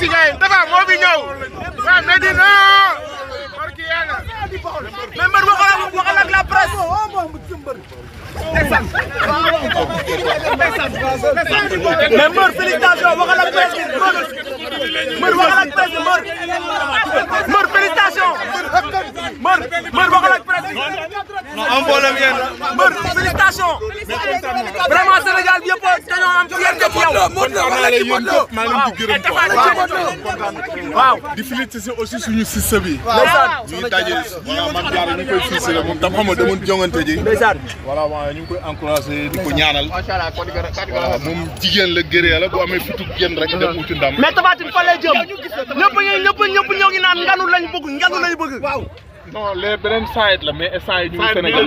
si gars yi dafa moo fi ñëw waaw Medina barki yàlla mais mbër waxal ak la presse mais mbër félicitation waxal ak presse mbër waxal ak presse mbër félicitation mbër waxal ak presse non am problème yéen mbër félicitation vraiment Sénégal bi yëpp dañoo am fierté ci yow maa ngi leen di gërëm waaw di féliciter aussi suñu sista bi ñu ngi daje voilà man jaar ñu koy féliciter moom tam xam nga demoon jongante ji voilà waaw ñu ngi koy encourager di ko ñaanal voilà moom jigéen la gëree la bu amee fitu génn rek dem uti ndam mais Tapha Tine fa lay jëm ñëpp ñoo ngi naan nganu lañ bëgg non les beneen side la mais instant yi ñu ngi Sénégal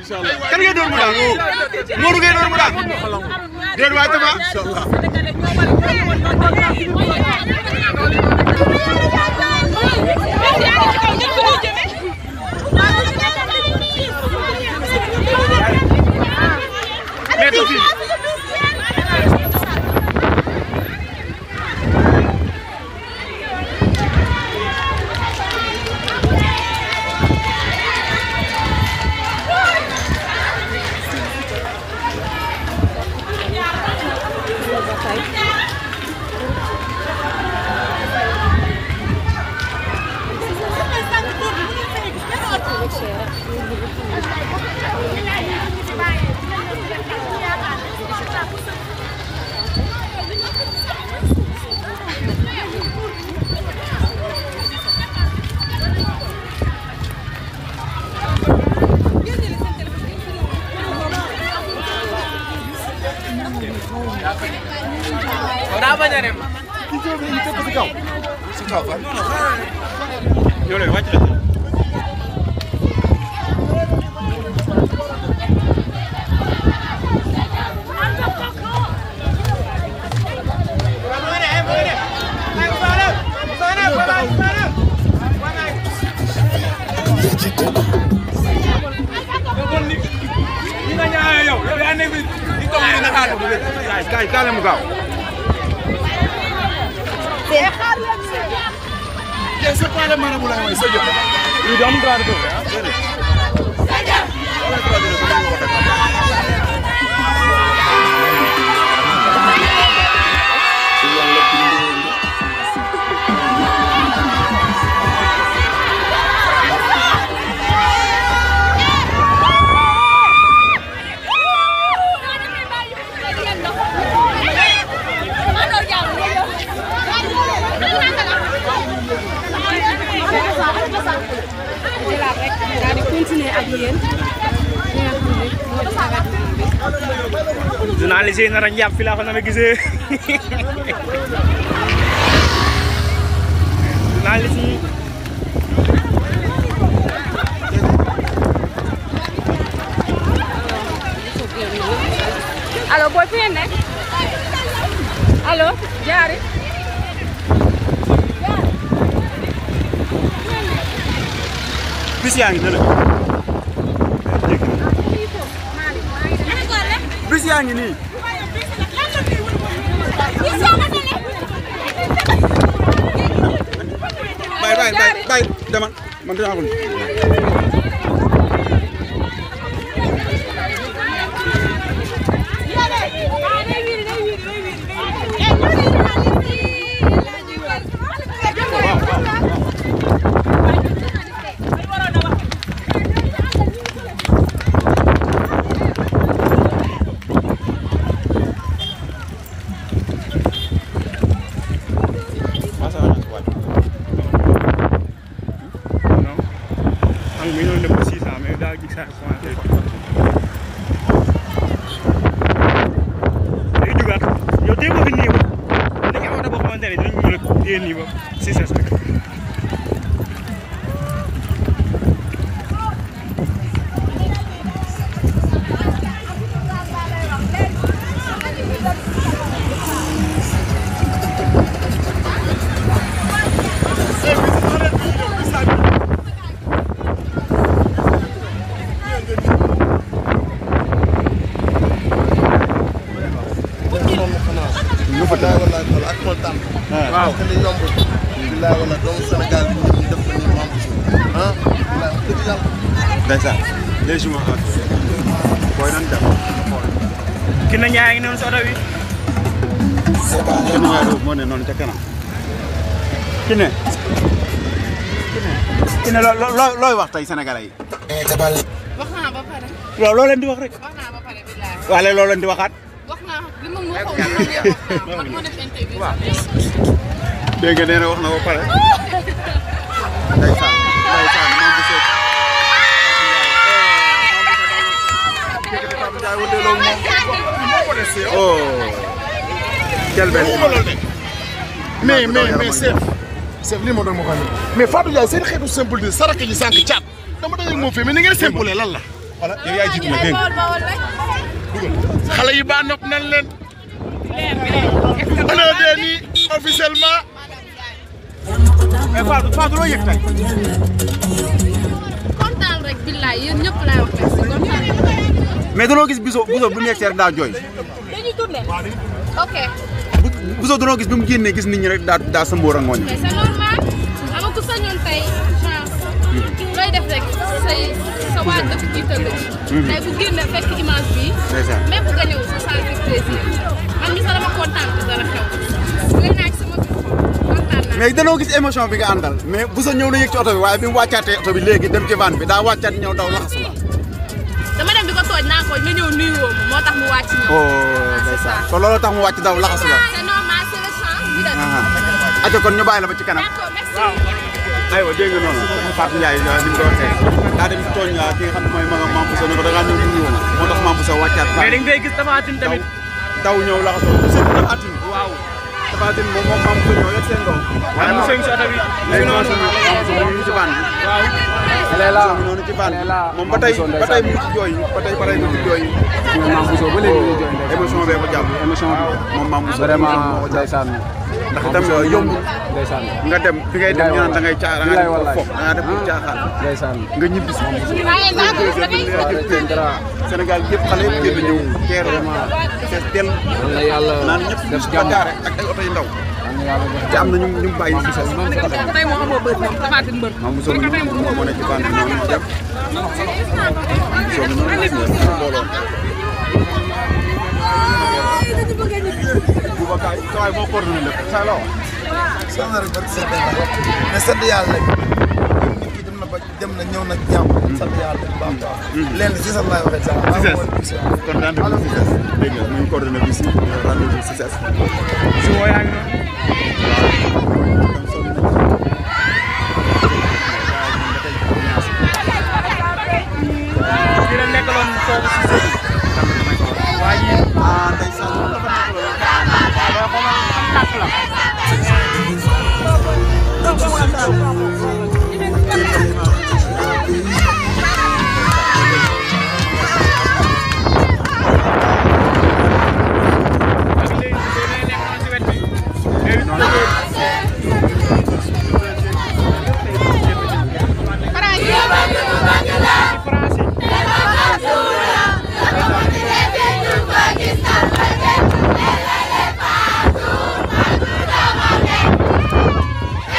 inshallah kan ngay door mu daan Modou ngay door mu daan déet waay Tapha inshallah Kale mu gaaw c'est pas le marabout là c'est Diop ñu do am droit de journaliste yi nar a njàpp fi laa ko nar a gisee journaliste yi allo boy fi ngeen nekk allo jaari bis yaa ngi ne la bis yaa ngi nii bay demal man dinaa ko mi ngi doon dem ba 600 mais daa gis saa commencé day jugaat yow tey ko fi nii ba dañuy am oto boo xamante ne dinañ mën a téye nii ba 600 rek. waaw te li yomb billaay wala doomu Sénégal bi ñu def ko ni maam ah billaay wax dëgg yàlla ndeysaan léegi ma xaar booy nan dem ki na ñaa ngi noonu si oto bi kenn ñaar moo ne noonu ca kanam ki ne looy wax tey sénégalais yi wax naa ba pare. waaw loo leen di wax rek wax naa ba pare billaay. waale loo leen di waxaat wax naa li ma mën xaw ma wax naa man moo def interview sax. dégg nga nee na wax na ba pare ndeysaan moom bu seet oh quel bel mais chef lii moo doon ma ko andi mais Fatou Ndiaye seen xeetu simple di saraka ji sànq caat dama dajeeg moom fii mais ni ngeen simple lan la voilà yow yaa jiitu na dégg xale yi baa nopp nañ leen ana dee nii officiellement mais Fatou loo yëg tey kontaan rek billaay yéen ñëpp laay wax rek si kontaan. mais danoo gis biso bu nekk see rek daa jooy dañuy tourné. ok. biso danoo gis bi mu génnee gis nit ñi rek daa sa mbóor a ngooñ mais c'est normal ama ku sañoon tey chance looy def rek sa waa dëkk jiital la ci. tey bu génne fekk image bi même bu gañewul sa saa si plaisir man mi sax dama kontaan te dara xew lay naa ci sama biir xol kontaan naa. mais danoo gis émotion bi nga àndal mais bu sa ñëw na yëg ci oto bi waaye bi mu wàccaatee oto bi léegi dem ci van bi daa wàccaat ñëw daw laxas la dama dem di ko tooj naa ko nga ñëw nuyu woo ma moo tax mu wàcc ñëw. c'est ça kon loolu tax mu wàcc daw laxas la c'est normal c'est le chance bi dem. aco kon ñu bàyyi la ba ci kanam d'accord merci. aywa dégg nga noonu Fatou Ndiaye ni mu ko waxee daa dem tooñ ki nga xam ne mooy Mame Bousso ne ko da ngaa ñëw nuyu woo moo tax Mame Bousso wàccaat mais dañ koy gis Tapha Tine tamit daw ñëw laxasoo seen Tapha Tine waaw Tapha Tine moom Mame Bousso ñoo yor seen doom waaye mu sëñ si oto bi léegi noonu ñu ci van bi waaw noonu ci van bi moom ba tey mu ngi ci jooy ba tey pare mu ngi ci jooy Mame Bousso ba léegi ñu jooy émotion bee ko jàpp émotion bi moom Mame Bousso vraiment ndeysaan ndax itam yombul ndeysaan nga dem fi ngay dem ñu naan da ngay caa da ngaa def foofu da ngaa def pour caaxaan ndeysaan nga ñibbi si Sénégal yëpp xale yëpp génn ñëw teer vraiment fees dell na yàlla naan ñëpp def ñu gaare ak ay oto yu ndaw te am na ñu bàyyi si sa tey moo amoo bët moom Tapha Tine mbër. Mame Bousso moo nekk ci bande bi noonu dem Mame Bousso noonu gis nga mbooloo Boubacar kawaay moo coordonné lépp sa la soxna rek barke sant yàlla mais sant yàlla rek nit ki dem na ba dem na ñëw na jàmm sant yàlla bu baax baax leen si sax laay waxee sax kon rendez-vous Cissesse dégg nga muy coordonné bi si rendez-vous Cissesse si woo yaa ngi noonu di la nekkaloon foofu si sëñ waa ji ndeysaan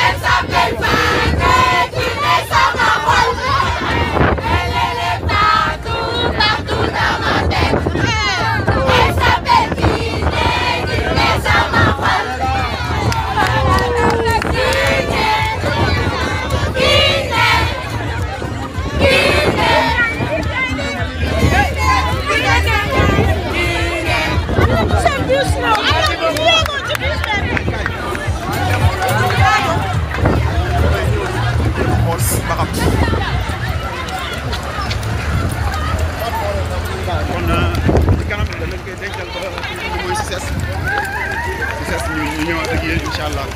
Esa incha allah.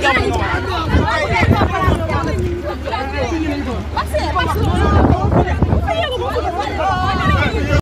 Jàmm